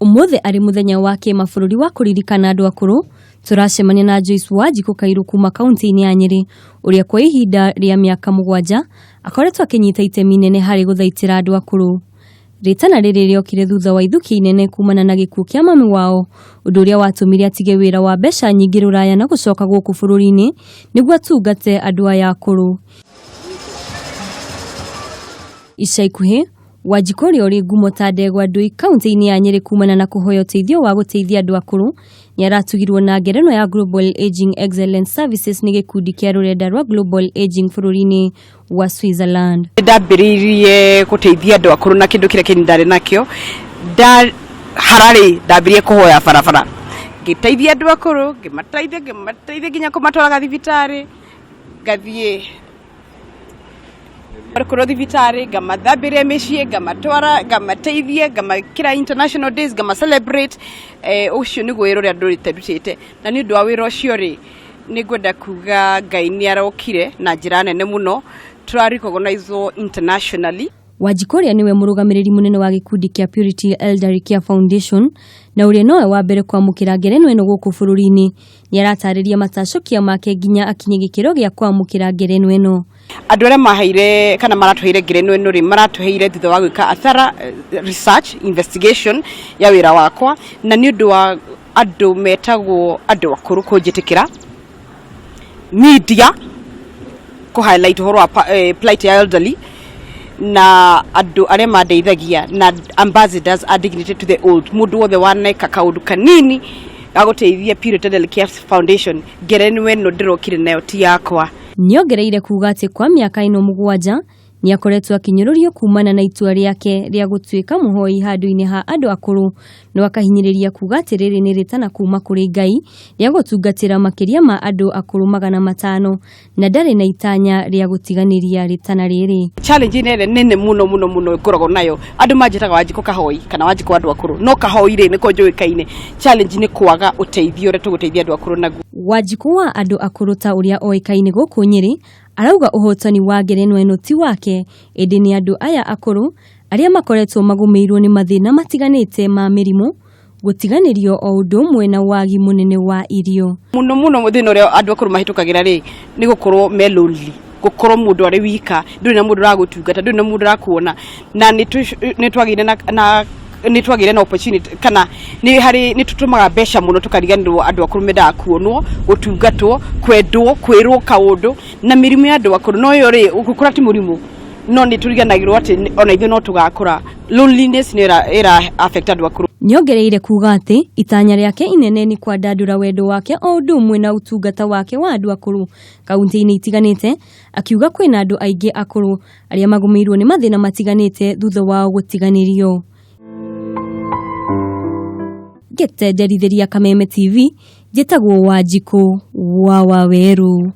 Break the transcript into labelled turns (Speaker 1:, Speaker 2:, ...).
Speaker 1: Ũmũthĩ arĩ mũthenya wa kĩmabũrũri wa kũririkana andũ akũrũ, tũracemania na Joyce Wanjikũ Kairũ kuma kaunti-inĩ ya Nyĩrĩ, ũrĩa kwa ihinda rĩa mĩaka 7 akoretwo akĩnyita itemi inene harĩ gũthaitĩra andũ akũrũ. Rĩtana rĩrĩ rĩokire thutha wa ithukia inene kumana na gĩkuũ kĩa mami wao, ũndũ ũrĩa watũmire atige wĩra wa mbeca nyingĩ rũraya na gũcoka gũkũ bũrũri-inĩ nĩguo atungate andũ aya akũrũ. Ica ikuhĩ, Wanjikũ ũrĩa ũrĩ ngumo ta Ndegwa Ndui kaunti-inĩ ya Nyĩrĩ kumana na kũhoya ũteithio wa gũteithia andũ akũrũ, nĩ aratugirwo na ngerenwa ya Global Aging Excellence Services nĩ gĩkundi kĩa rũrenda rwa Global Aging bũrũri-inĩ wa Switzerland.
Speaker 2: Ndambĩrĩirie gũteithia andũ akũrũ na kĩndũ kĩrĩa kĩnini ndarĩ nakĩo. Hararĩ ndambirie kũhoya barabara, ngĩteithia andũ akũrũ, ngĩmateithia ngĩmateithia nginya kũmatwaraga thibitarĩ, ngathiĩ kũrũ thibitarĩ, ngamathambĩria mĩciĩ, ngamatwara, ngamateithia, ngamakĩra international days, ngama celebrate. Ũcio nĩguo wĩra ũrĩa ndũrĩte ndutĩte, na nĩ ũndũ wa wĩra ũcio rĩ, nĩ ngwenda kuga Ngai nĩ arokire na njĩra nene mũno, tũra recognize internationally.
Speaker 1: Wanjikũ ũrĩa nĩwe mũrũgamĩrĩri mũnene wa gĩkundi kĩa Purity Elderly Care Foundation na ũrĩa nowe wa mbere kwamũkĩra ngerenwa ĩno gũkũ bũrũri-inĩ, nĩ aratarĩria matacũkia make nginya akinye gĩkĩro gĩa kwamũkĩra ngerenwa ĩno.
Speaker 2: Andũ arĩa maheire kana maratũheire ngerenwa ĩno rĩ, maratũheire thutha wa gwĩka a thorough research investigation ya wĩra wakwa, na nĩ ũndũ wa andũ metagwo andũ akũrũ kũnjĩtĩkĩra, media kũ highlight ũhoro wa plight ya elderly, na andũ arĩa mandeithagia na ambassadors a Dignity to the Old, mũndũ wothe waneka kaũndũ kanini gagũteithia Purity Elderly Care Foundation, ngerenwa ĩno ndĩrokire nayo ti yakwa.
Speaker 1: Nĩongereire kuga atĩ kwa mĩaka ĩno 7 nĩ akoretwo akĩnyũrũrio kumana na itua rĩake rĩa gũtuĩka mũhoi handũ-inĩ ha andũ akũrũ, no akahinyĩrĩria kuga atĩ rĩrĩ nĩ rĩtana kuma kũrĩ Ngai rĩa gũtungatĩra makĩria ma andũ akũrũ 500 na ndarĩ na itanya rĩa gũtiganĩria rĩtana rĩrĩ.
Speaker 2: Challenge ĩrĩa nene mũno mũno mũno ngoragwo nayo, andũ manjĩtaga Wanjikũ Kahoi kana Wanjikũ andũ akũrũ, no Kahoi rĩ nĩko njũĩkaine. Challenge nĩ kwaga ũteithio ũrĩa tũgũteithia andũ akũrũ naguo.
Speaker 1: Wanjikũ wa andũ akũrũ ta ũrĩa oĩkaine gũkũ Nyĩrĩ arauga ũhotani wa ngerenwa ĩno ti wake, ĩndĩ nĩ andũ aya akũrũ arĩa makoretwo magũmĩirwo nĩ mathĩna matiganĩte ma mĩrimũ, gũtiganĩrio o ũndũ ũmwe na wagi mũnene wa irio.
Speaker 2: Mũno mũno thĩna ũrĩa andũ akũrũ mahĩtũkagĩra rĩ, nĩ gũkorwo me lonely, gũkorwo mũndũ arĩ wika, ndũrĩ na mũndũ ũragũtungata, ndũrĩ na mũndũ ũrakuona, na nĩ twagĩire na nĩ twagĩire na opportunity kana nĩ harĩ nĩ tũtũmaga mbeca mũno tũkariganĩrwo andũ akũrũ mendaga kuonwo, gũtungatwo, kwendwo, kwĩrwo kaũndũ, na mĩrimũ ya andũ akũrũ no ĩyo rĩ, gũkũra ti mũrimũ, no nĩ tũriganagĩrwo atĩ ona ithuĩ no tũgakũra. Loneliness nĩ ĩra affect andũ akũrũ.
Speaker 1: Nĩongereire kuga atĩ itanya rĩake inene nĩ kwandandũra wendo wake o ũndũ ũmwe na ũtungata wake wa andũ akũrũ kaunti-inĩ itiganĩte, akiuga kwĩna andũ aingĩ akũrũ arĩa magũmĩirwo nĩ mathĩna matiganĩte thutha wao gũtiganĩrio. Ngĩtenderithĩria Kameme TV, njĩtagwo Wanjikũ wa Wawerũ.